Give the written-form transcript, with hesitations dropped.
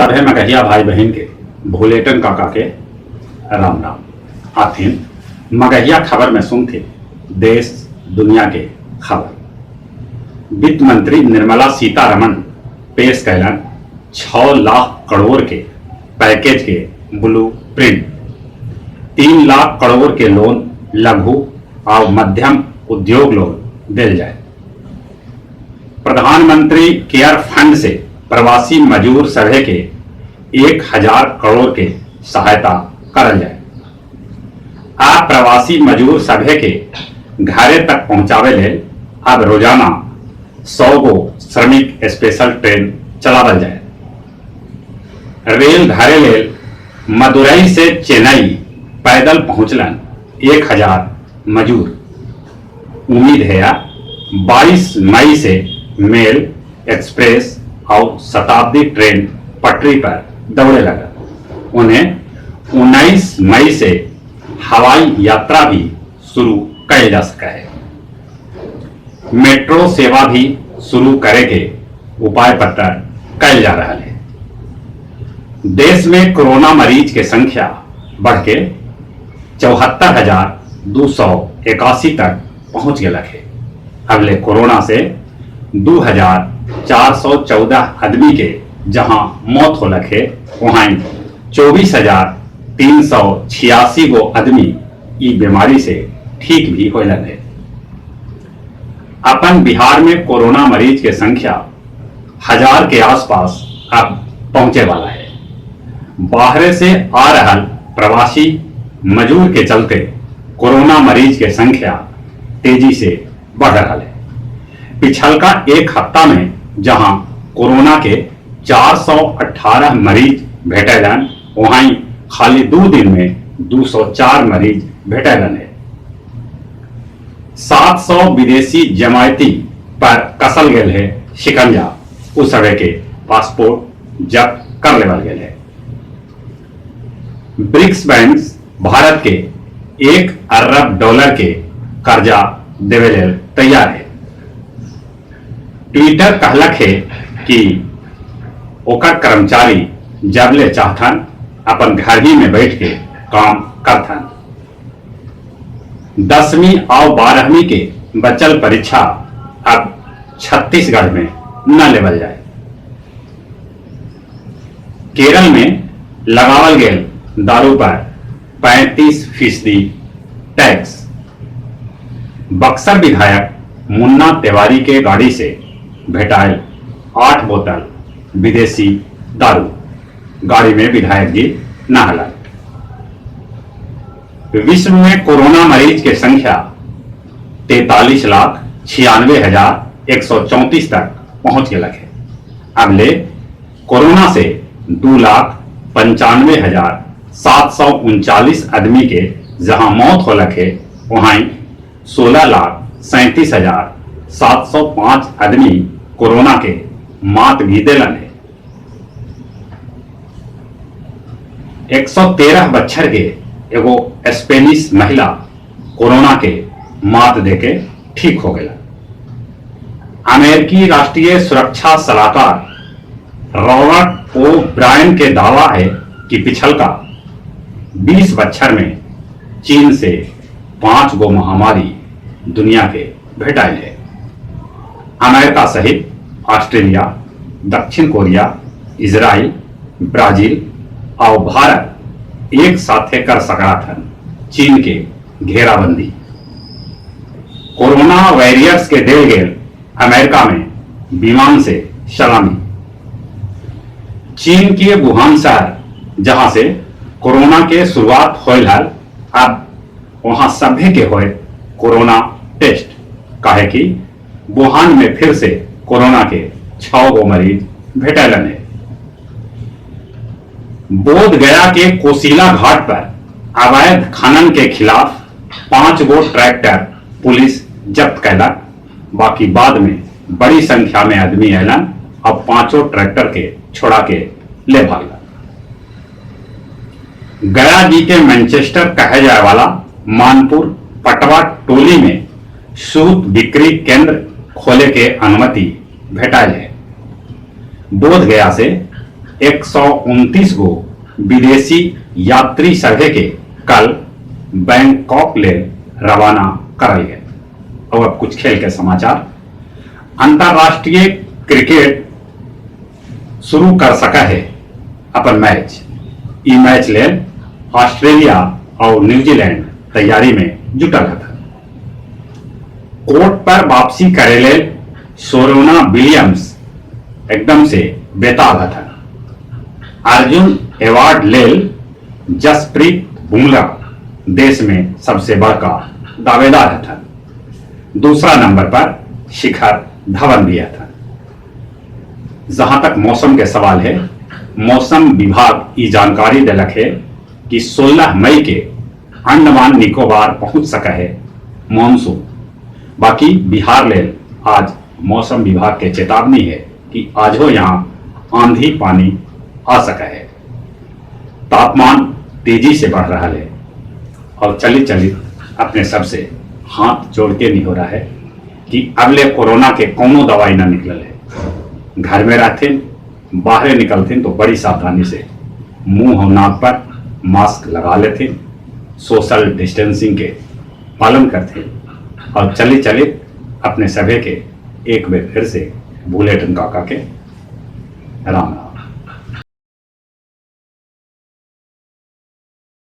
सभे मगहिया भाई बहिन के भोलेटन काका के राम राम। आथिन मगहिया खबर में सुनथिन देश दुनिया के खबर। वित्त मंत्री निर्मला सीतारमण पेश कैलन 6 लाख करोड़ के पैकेज के ब्लू प्रिंट। 3 लाख करोड़ के लोन लघु आउ मध्यम उद्योग लोन देल जाए। प्रधानमंत्री केयर फंड से प्रवासी मजूर सभे के 1000 करोड़ के सहायता करल जाए। आ प्रवासी मजूर सभे के घरे तक पहुंचावे ले अब रोजाना 100 गो श्रमिक स्पेशल ट्रेन चलावल जाए। रेल धरे लेल मदुरई से चेन्नई पैदल पहुंचलन 1000 मजूर। उम्मीद है 22 मई से मेल एक्सप्रेस और शताब्दी ट्रेन पटरी पर दौड़े लगा। उन्हें 19 मई से हवाई यात्रा भी शुरू कैल जा सका है। मेट्रो सेवा भी शुरू करे के उपाय पत्र कैल जा रहा है। देश में कोरोना मरीज के संख्या बढ़ के 74,281 तक पहुंच गया है। अगले कोरोना से 2,414 आदमी के जहां मौत होलक है, वहां 24,386 गो आदमी ई बीमारी से ठीक भी होलन है। अपन बिहार में कोरोना मरीज के संख्या 1000 के आसपास अब पहुंचे वाला है। बाहर से आ रहा प्रवासी मजूर के चलते कोरोना मरीज के संख्या तेजी से बढ़ रहा है। पिछलका एक हफ्ता में जहां कोरोना के 418 मरीज भेटलन, वहीं खाली 2 दिन में 204 मरीज भेटलन है। 700 विदेशी जमायती पर कसल गेल है शिकंजा, उस समय के पासपोर्ट जब्त कर लेवल गेल है। ब्रिक्स बैंक भारत के $1 अरब के कर्जा देवे लेल तैयार है। ट्विटर कहलक है कि ओकर कर्मचारी जबले चाहथन अपन घर ही में बैठ के काम करथन। 10वीं और 12वीं के बचल परीक्षा अब छत्तीसगढ़ में न लेवल जाए। केरल में लगावल गेल दारू पर 35% टैक्स। बक्सर विधायक मुन्ना तिवारी के गाड़ी से भेटायल 8 बोतल विदेशी दारू, गाड़ी में विधायक जी न हलन। विश्व में कोरोना मरीज के संख्या 43,96,134 तक पहुंच गया है। अब ले कोरोना से 2,95,739 आदमी के जहां मौत होलक है, वहां 16,37,705 आदमी कोरोना के मात भी दिलन है। 113 बच्छर के एगो स्पेनिश महिला कोरोना के मात देके ठीक हो गया। अमेरिकी राष्ट्रीय सुरक्षा सलाहकार रॉबर्ट ओ ब्रायन के दावा है कि पिछलका 20 बच्छर में चीन से 5 गो महामारी दुनिया के भेटाइल है। अमेरिका सहित ऑस्ट्रेलिया, दक्षिण कोरिया, इजराइल, ब्राजील और भारत एक साथे कर सकता थन चीन के घेराबंदी। कोरोना वॉरियर्स के देल गेल अमेरिका में विमान से सलामी। चीन के वुहान शहर जहां से कोरोना के शुरुआत होल हल, अब वहां सभ्य के होए कोरोना टेस्ट, काहे कि वुहान में फिर से कोरोना के 6 गो मरीज भेटलन है। बोध गया के कोशिला घाट पर अवैध खनन के खिलाफ 5 गो ट्रैक्टर पुलिस जब्त कैलक, बाकी बाद में बड़ी संख्या में आदमी अलन और 5 ट्रैक्टर के छोड़ा के ले भागला। गया जी के मैनचेस्टर कहे जाए वाला मानपुर पटवा टोली में सूत बिक्री केंद्र खोले के अनुमति भेटायल है। बोध गया से 129 गो विदेशी यात्री सभे के कल बैंकॉक ले रवाना करल गए। और अब कुछ खेल के समाचार। अंतरराष्ट्रीय क्रिकेट शुरू कर सका है अपन मैच। ई मैच ले ऑस्ट्रेलिया और न्यूजीलैंड तैयारी में जुटल हथ। कोर्ट पर वापसी करे ले सोरोना विलियम्स एकदम से बेताब हथन। अर्जुन अवार्ड लेल जसप्रीत बुमराह देश में सबसे बड़का दावेदार हथन। दूसरा नंबर पर शिखर धवन भी हथन। जहां तक मौसम के सवाल है, मौसम विभाग ई जानकारी देलक है कि 16 मई के अंडमान निकोबार पहुंच सका है मानसून। बाकी बिहार लेल आज मौसम विभाग के चेतावनी है कि आजो यहां आंधी पानी आ सका है। तापमान तेजी से बढ़ रहा है और चली चली अपने सबसे हाथ जोड़ के नहीं हो रहा है कि अगले कोरोना के कोनो दवाई ना निकलल है। घर में रहते, बाहर निकलते तो बड़ी सावधानी से मुंह और नाक पर मास्क लगा लेते, सोशल डिस्टेंसिंग के पालन करते और चले चले अपने सभे के एक बार फिर से बुलेटिन काका के राम राम।